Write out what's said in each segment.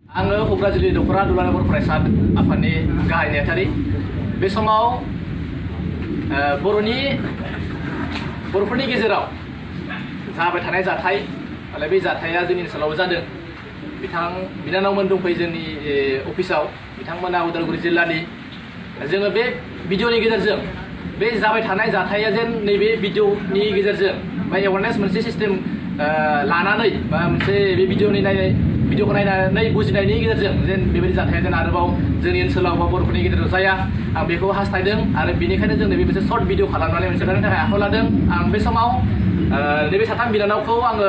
आङो क'क्राझारनि दख'रा दुलाराय बर' फरायसा आफादनि गाहाय नेहाथारि। बे समाव बर'फोरनि गेजेराव जाबाय थानाय जाथाय आरो बे जाथाया जोंनि ओनसोलाव जादों। बिनानावमोन दंफैयो जोंनि अफिसाव, बिथांमोना उदालगुरि जिल्लानि। जोङो बे भिडिअनि गेजेरजों बे जाबाय थानाय जाथाया जेन नैबे भिडिअनि गेजेरजों बा एवारनेस मोनसे सिस्टेम लानानै बा मोनसे बे भिडिअखौ नायनानै बुजिनायनि गेजेरजों जेन बेबायदि जाथाया जेन आरोबाव जोंनि ओनसोलाव बा बर'फोरनि गेजेराव जाया, आं बेखौ हास्थायदों। आरो बेनिखायनो जों नैबे मोनसे सर्ट भिडिअ खालामनानै मोनसे लानो थाखाय आखायाव लादों। आं बे समाव नैबे साथाम बिनानावखौ आङो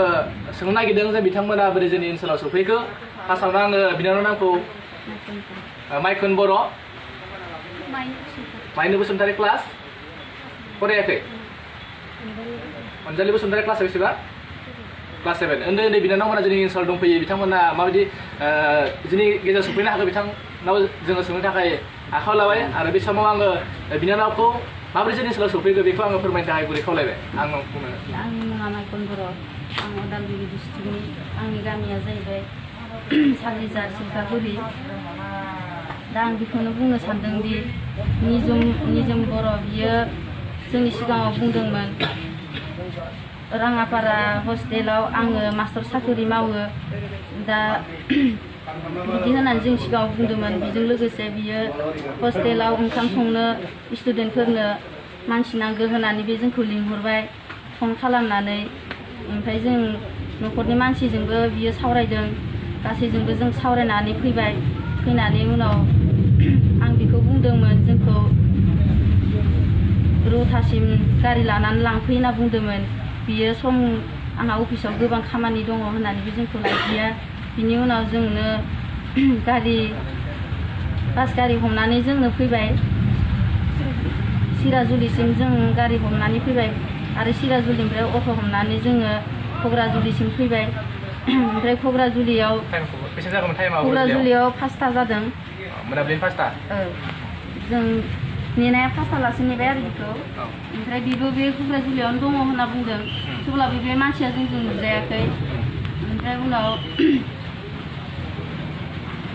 सोंनो नागिरदों जे बिथांमोना बोरै जोंनि ओनसोलाव सफैखो। फार्स्टआवनो आङो बिनानाव नामखौ माइखोन बर', माइनु बसुमतारी क्लास फरायाखै, अनजालि बसुमतारी क्लास बेसेबां? क्लास 7। उन्दै उन्दै बिनानावमोना जोंनि ओनसोलाव दंफैयो, बिथांमोना माबायदि जोंनि गेजेराव सफैनो हाखो बिथांनाव जोङो सोंनो थाखाय आखायाव लाबाय। आरो बे समाव आङो बिनानावखौ माबोरै जोंनि ओनसोलाव सफैखो बेखौ आङो फोरमायनो थाखाय गुरै खावलायबाय। आंनि मुङा माइखन बर', आं उदालगुरि डिस्ट्रिक्टनि। आंनि गामिया जाहैबाय सालिजार सिलकागुरि। दा आं बेखौनो बुंनो सानदों दि निजोम बर' बियो जोंनि सिगाङाव बुंदोंमोन राङापारा हस्टेलाव आङो मास्टार साख्रि मावो। दा बिदि होननानै जों सिगाङाव बुंदोंमोन। बेजों लोगोसे बियो हस्टेलाव ओंखाम संनो स्टुडेन्टफोरनो मानसि नांगौ होननानै बे जोंखौ लिंहरबाय फन खालामनानै। ओमफ्राय जों न'खरनि मानसिजोंबो बियो सावरायदों, गासैजोंबो जों सावरायनानै फैबाय। फैनानै उनाव आं बेखौ बुंदोंमोन जोंखौ रौतासिम गारि लानानै लांफै होनना बुंदोंमोन। बियो आंहा अफिसाव गोबां खामानि दङ होननानैबो जोंखौ लायफैया। बिनि उनाव जोंनो बास गारि हमनानै जोंनो फैबाय सिराजुलिसिम। जों गारि हमनानै फैबाय आरो सिराजुलिनिफ्राय अट' हमनानै जोङो क'क्राझारसिम फैबाय। ओमफ्राय क'क्राझारियाव 5टा जादों, मोनाबिलिनि 5टा। जों नेनाया 5टा लासो नेबाय आरो बेखौ। ओमफ्राय बेबो बे क'क्राझारियावनो दङ होनना बुंदों, थेवब्लाबो बे मानसिया जोंजों नुजायाखै। ओमफ्राय उनाव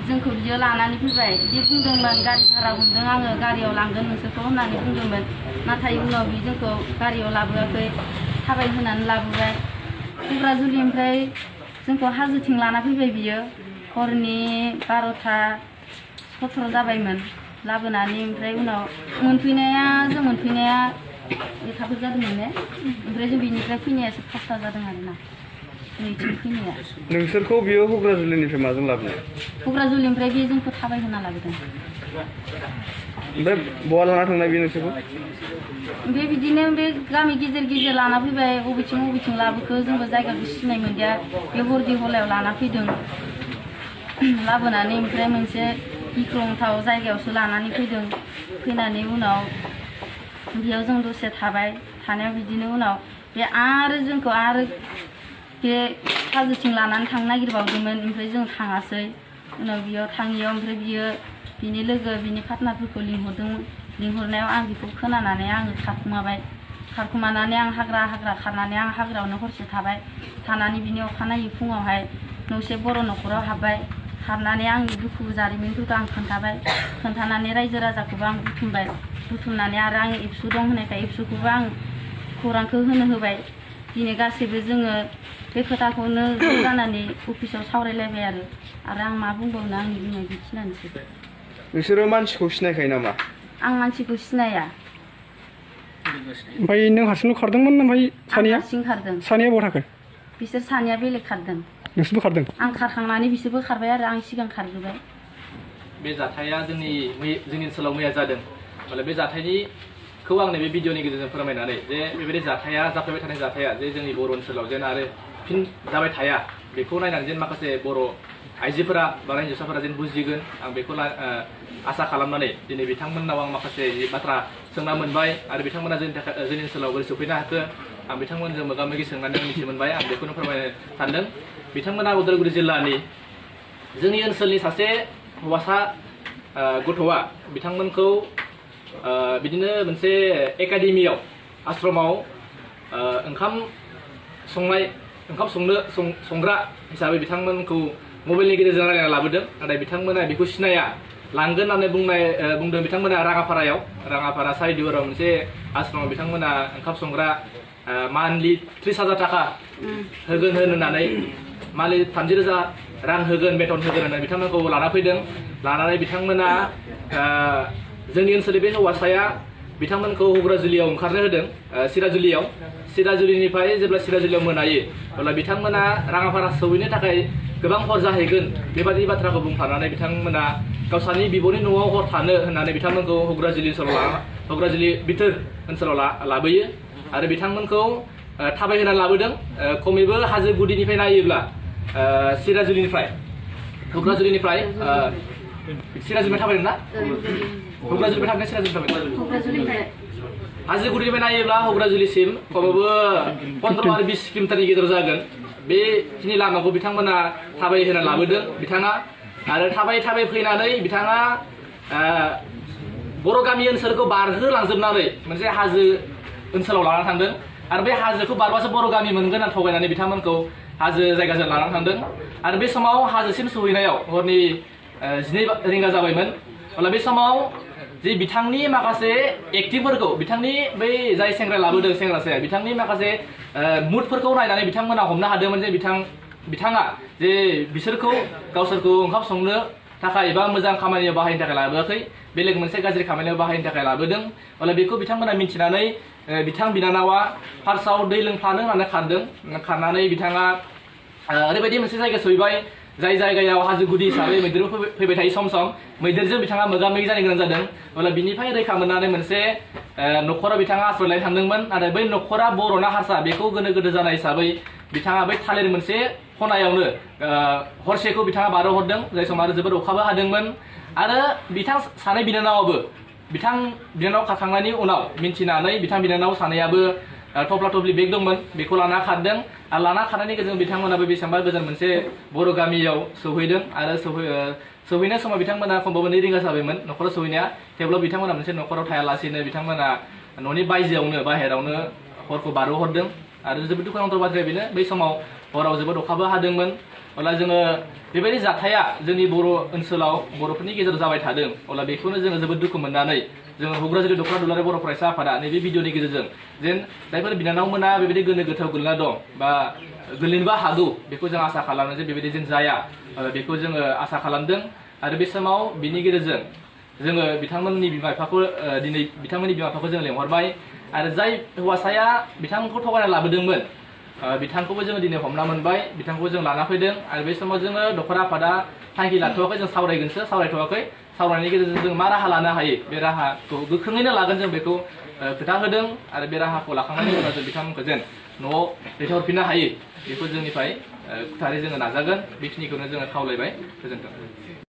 जोंखौ बियो लानानै फैबाय। बे बुंदोंमोन गारि भारा हमदों आङो, गारियाव लांगोन नोंसोरखौ होननानै बुंदोंमोन। नाथाय उनाव बे जोंखौ गारियाव लाबोआखै, थाबायहोनानै लाबोबाय। क'क्राझारनिफ्राय जोंखौ हाजोथिं लाना फैबाय बियो। हरनि 12टा 17 जाबायमोन लाबोनानै। ओमफ्राय उनाव जों मोनफैनाया 1टाफोर जादोंमोन ने। ओमफ्राय जों बेनिफ्राय फैनायासो 5टा जादों आरोना, नैथिं फैनाया। नोंसोरखौ बियो क'क्राझारनिफ्राय माजों लाबोनाय? क'क्राझारनिफ्राय बे जोंखौ थाबायहोना लाबोदों। ओमफ्राय बहा लाना थांनाय बे नोंसोरखौ? बिदिनो बे गामि गेजेर लाना फैबाय। बबेथिं लाबोखो जोंबो जायगाखौ सिनाय मोनदिया। बे हरदि हलायाव लाना फैदों लाबोनानै। ओमफ्राय मोनसे गिख्रंथाव जायगायावसो लानानै फैदों। फैनानै उनाव बेयाव जों दसे थाबाय। थानायाव बिदिनो उनाव बे आरो जोंखौ बे हाजोथिं लानानै थांनो नागिरबावदोंमोन। ओमफ्राय जों थाङासै। उनाव बेयाव थाङियाव ओमफ्राय बियो बिनि लोगो बिनि पार्टनारफोरखौ लिंहरनायाव आं बेखौ खोनानानै आङो खारखुमानानै आं हाग्रा खारनानै आं हाग्रायावनो हरसे थाबाय। थानानै बिनि अखानायै फुङावहाय न'से बर' न'खराव हाबबाय। हाबनानै आंनि दुखु जारिमिनफोरखौ आं खोन्थानानै रायजो राजाखौबो आं बुथुमनानै आरो आं एबसु दं होनायखाय एबसुखौबो आं खौरांखौ होबाय। दिनै गासैबो जोङो बे खोथाखौनो ज' जानानै अफिसाव सावरायलायबाय। आरो आं मा बुंबावनो, आंनि बुंनाय बेखिनियानोसै। नोंसोरो मानसिखौ सिनायखायो नामा? आं मानसिखौ सिनाया। ओमफ्राय नों हारसिंल' खारदोंमोन? ओमफ्राय सानैया? हारसिं खारदों। सानैया बहा थाखो? बिसोर सानैया बेलेग खारदों। नोंसोरबो खारदों? आं खारखांनानै बिसोरबो खारबाय आरो आं सिगां खारग्रोबाय। बे जाथाया जोंनि ओनसोलाव मैया जादों। बे जाथायखौ आंनो बे भिडिअनि गेजेरजों फोरमायनानै जे बेबायदि जाथाया जाफ्लेबाय थानाय जाथाया जे जोंनि बर' ओनसोलाव जेन आरो फिन जाबाय थाया, बेखौ नायनानै जेन माखासे बर' आइजोफोरा बा हिन्जावसाफोरा जेन बुजिगोन, आं बेखौ आसा खालामनानै दिनै बिथांमोननाव आं माखासे बाथ्रा सोंना मोनबाय। आरो बिथांमोना जोंनि ओनसोलाव बोरै सफैनो हाखो आं बिथांमोनजों मोगा मोगि सोंनानै मिथि मोनबाय। आं बेखौनो फोरमायनो सानदों। बिथांमोना उदालगुरि जिल्लानि जोंनि ओनसोलनि सासे हौवासा गथ'आ बिथांमोनखौ बिदिनो मोनसे एकाडेमियाव आश्रमाव ओंखाम संग्रा हिसाबै बिथांमोनखौ मबाइलनि गेजेरजों रायलायना लाबोदों नाथाय बिथांमोना बेखौ सिनाया लांगोन होननानै बुंदों बिथांमोना राङापारा सारिदुवाराव मोनसे आश्रमाव बिथांमोना ओंखाम संग्रा मान्थलि 30,000 थाखा होगोन होननानै मान्थलि 30,000 रां होगोन बेथन होगोन होननानै बिथांमोनखौ लाना फैदों लानानै बिथांमोना जोंनि ओनसोलनि बे हौवासाया बिथांमोनखौ हुग्राजुलियाव ओंखारनो होदों सिराजुलिनिफ्राय जेब्ला सिराजुलियाव मोनायो अब्ला बिथांमोना राङापारा सौहैनो थाखाय गोबां हर जाहैगोन बेबादि बाथ्राखौ बुंफानानै बिथांमोना गावसानि बिब'नि न'आव हर थानो होननानै बिथांमोनखौ हुग्राजुलि बिथोर ओनसोलाव लाबोयो आरो बिथांमोनखौ थाबायहोना लाबोदों खमैबो हाजो गुदिनिफ्राय नायोब्ला सिराजुलिनिफ्राय थाबायदों ना हुग्राजुलिनिफ्राय थाबायदों सिराजुलिनिफ्राय हाजो गुदिनिफ्राय नायोब्ला हुग्राजुलिसिम खमैबो 15 आरो 20 किल'मिटारनि गेजेराव जागोन बेखिनि लामाखौ बिथांमोना थाबायहोना लाबोदों बिथाङा आरो थाबाय फैनानै बिथाङा बर' गामि ओनसोलखौ बारहोलांजोबनानै मोनसे हाजो ओनसोलाव लानानै थांदों आरो बे हाजोखौ बारबासो बर' गामि मोनगोन होनना थगायनानै बिथांमोनखौ हाजो जायगाजों लानानै थांदों आरो बे समाव हाजोसिम सहैनायाव हरनि 12 रिंगा जाबायमोन अब्ला बे समाव जे बिथांनि माखासे एक्टिंफोरखौ बिथांनि बै जाय सेंग्रा लाबोदों सेंग्रासाया बिथांनि माखासे मुडफोरखौ नायनानै बिथांमोना हमनो हादोंमोन जे बिथाङा जे बिसोरखौ गावसोरखौ ओंखाम संनो थाखाय एबा मोजां खामानियाव बाहायनो थाखाय लाबोआखै बेलेग मोनसे गाज्रि खामानियाव बाहायनो थाखाय लाबोदों अब्ला बेखौ बिथांमोना मिन्थिनानै बिथां बिनानावा फार्स्टआव दै लोंफानो होननानै खारनानै बिथाङा ओरैबायदि मोनसे जायगा सहैबाय जाय जायगायाव हाजो गुदि हिसाबै मैदेरबो फैबाय थायो सम मैदेरजों बिथाङा मोगा मोगि जानो गोनां जादों अब्ला बिनिफ्राय रैखा मोननानै मोनसे न'खराव बिथाङा आश्रय लानो थांदोंमोन आरो बै न'खरा बर'ना हारसा बेखौ गोनो गोथो जानाय हिसाबै बिथाङा बै थालिर मोनसे खनायावनो हरसेखौ बिथाङा बारहोहरदों जाय समाव आरो जोबोद अखाबो हादोंमोन आरो बिथां सानै बिनानावाबो बिनानाव खारखांनायनि उनाव मिन्थिनानै बिथां बिनानाव सानैयाबो थफ्ला थफ्लि बेग दंमोन बेखौ लाना खारदों आरो लाना खारनायनि गेजेरजों बिथांमोनाबो बेसेबांबा गोजान मोनसे बर' गामियाव सहैदों आरो सहैनाय समाव बिथांमोना खमबाबो 2 रिंगा जाबायमोन न'खराव सहैनाया थेवब्लाबो बिथांमोना मोनसे न'खराव थायालासेनो बिथांमोना न'नि बाहेरावनो हरखौ बारहोहरदों आरो जोबोद दुखुनांथाव बाथ्राया बेनो बै समाव हराव जोबोद अखाबो हादोंमोन अब्ला जोङो बेबायदि जाथाया जोंनि बर' ओनसोलाव बर'फोरनि गेजेराव जाबाय थादों अब्ला बेखौनो जोङो जोबोद दुखु मोननानै जोङो हुग्राजुलि दख'रा दुलाराय बर' फरायसा आफादा नैबे भिडिअनि गेजेरजों जेन जायफोर बिनानावमोना बेबायदि गोनो गोथोआव गोलैना दं बा गोलैनोबो हागौ बेखौ जों आसा खालामो जे बेबायदि जेन जाया बेखौ जोङो आसा खालामदों आरो बे समाव बिनि गेजेरजों जोङो बिथांमोननि बिमा बिफाखौ जों लेंहरबाय आरो जाय हौवासाया बिथांखौ थगायना लाबोदोंमोन बिथांखौबो जोङो दिनै हमना मोनबाय बिथांखौ जों लाना फैदों आरो बे समाव जोङो दख'रा आफादा थांखि लाथ'वाखै जों सावरायथ'वाखै सावरायनायनि गेजेरजों जों मा राहा लानो हायो बे राहाखौ गोख्रोङैनो लागोन जों बेखौ खोथा होदों आरो बे राहाखौ लाखांनायनि उनाव जों बिथांमोनखौ जेन न'आव दैथायहरफिननो हायो बेखौ जोंनिफ्राय थारै जोङो नाजागोन बेखिनिखौनो जोङो खावलायबाय गोजोन्थों।